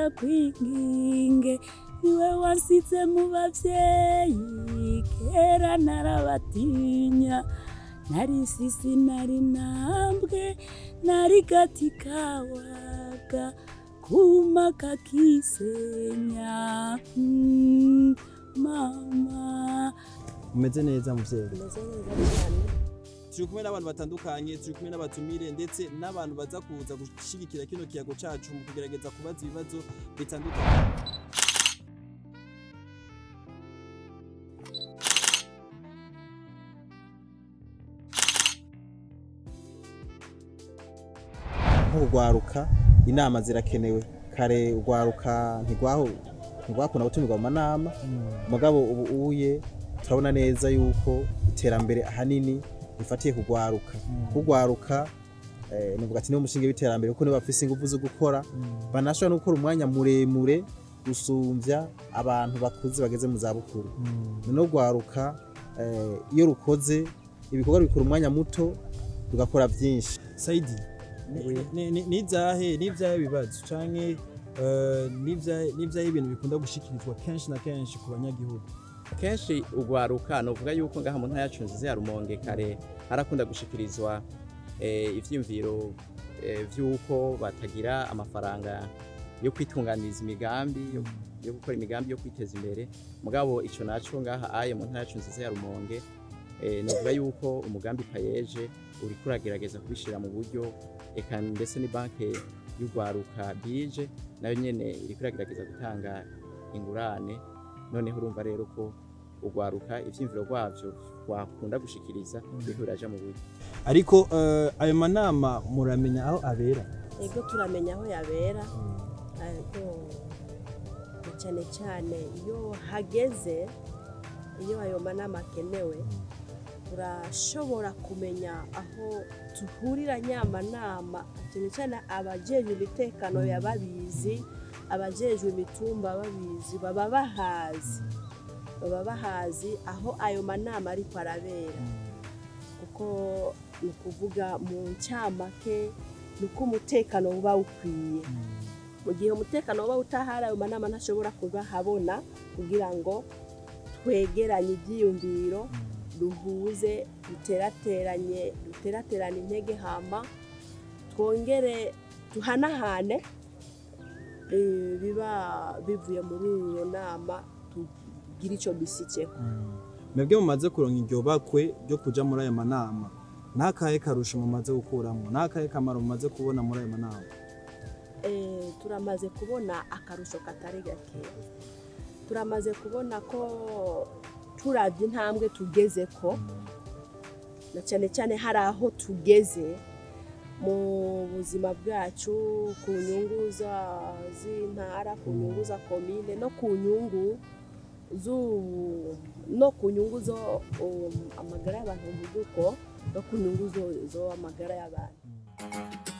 Ndakwinginge niwe wansize mu bavyeyi, kera narabatinya, nari sisi nari ntambwe, nari gati kawaga kuma kakisenya. Mama Umeze neza muvyeyi? Umeze neza cyane. Turi kumwe n'abantu batandukanye, turi kumwe n'abatumire ndetse n'abantu baza kuza gushigikira kino kiyago cacu mu kugerageza kubaza ibibazo bitandukanye. Nk'urwaruka inama zirakenewe. Kare urwaruka ntigwakunda gutumirwa mu manama, mugabo ubu uye turabona neza yuko iterambere ahanini rifatiye kugwaruka. Kugwaruka nuvuga ati niwo mushinge w'iterambere, kuko nibo bafise ingufu zo gukora, banashobora no gukora umwanya muremure gusumvya abantu bakuze bageze mu zabukuru. Noneho urwaruka iyo rukoze ibikorwa bikora umwanya muto rugakora vyinshi. Saidi, nizahe n'ivyahe bibazo canke n'ivyahe ibintu bikunda gushikirizwa kenshi na kenshi ku banyagihugu? Kenshi urwaruka novuga yuko ngaha mu ntara yacu nziza ya Rumonge kare harakunda gushikirizwa ivyiyumviro vy'uko batagira amafaranga yo kwitunganiriza imigambi yo gukora imigambi yo kwiteza imbere. Mugabo ico naco ngaha aye mu ntara yacu nziza ya Rumonge novuga yuko umugambi PAEEJ uriko uragerageza kubishira mu buryo, eka ndetse ni banke y'urwaruka BIJE nayo nyene iriko iragerageza gutanga ingurane. Noneho urumva rero ko urwaruka ivyiyumviro rwavyo rwakunda gushikiriza biriko biraja mu buryo. Ariko ayo manama muramenya aho abera? Ego, turamenya aho yabera, ariko cyane cyane iyo hageze, iyo ayo manama akenewe, turashobora kumenya aho tuhurira nyamanama, cyane cyane abajejwe imitekano yababizi, abajejwe imitumba babizi, baba bahazi aho ayo manama ariko arabera. Kuko ni ukuvuga mu ncamake ni uko umutekano uba ukwiye. Mu gihe umutekano uba utahari, ayo manama ntashobora kuba habona kugira ngo twegeranye ibyiyumviro, duhuze, duterateranye intege, hama twongere tuhanahane biba bivuye muri iyo nama, tugira ico bisiceko. Mwebwe mumaze kuronka iryo bakwe ryo kuja muri ayo manama, nakahe karusho mumaze gukuramo, nakahe kamaro mumaze kubona muri ayo manama? Turamaze kubona akarusho katari gake. Turamaze kubona ko turavye intambwe tugezeko, na cyane cyane hari aho tugeze mu buzima bwacu, ku nyungu z'intara, ku nyungu za komine, no ku nyungu zo amagara y'abantu, no ku nyungu zo amagara y'abantu.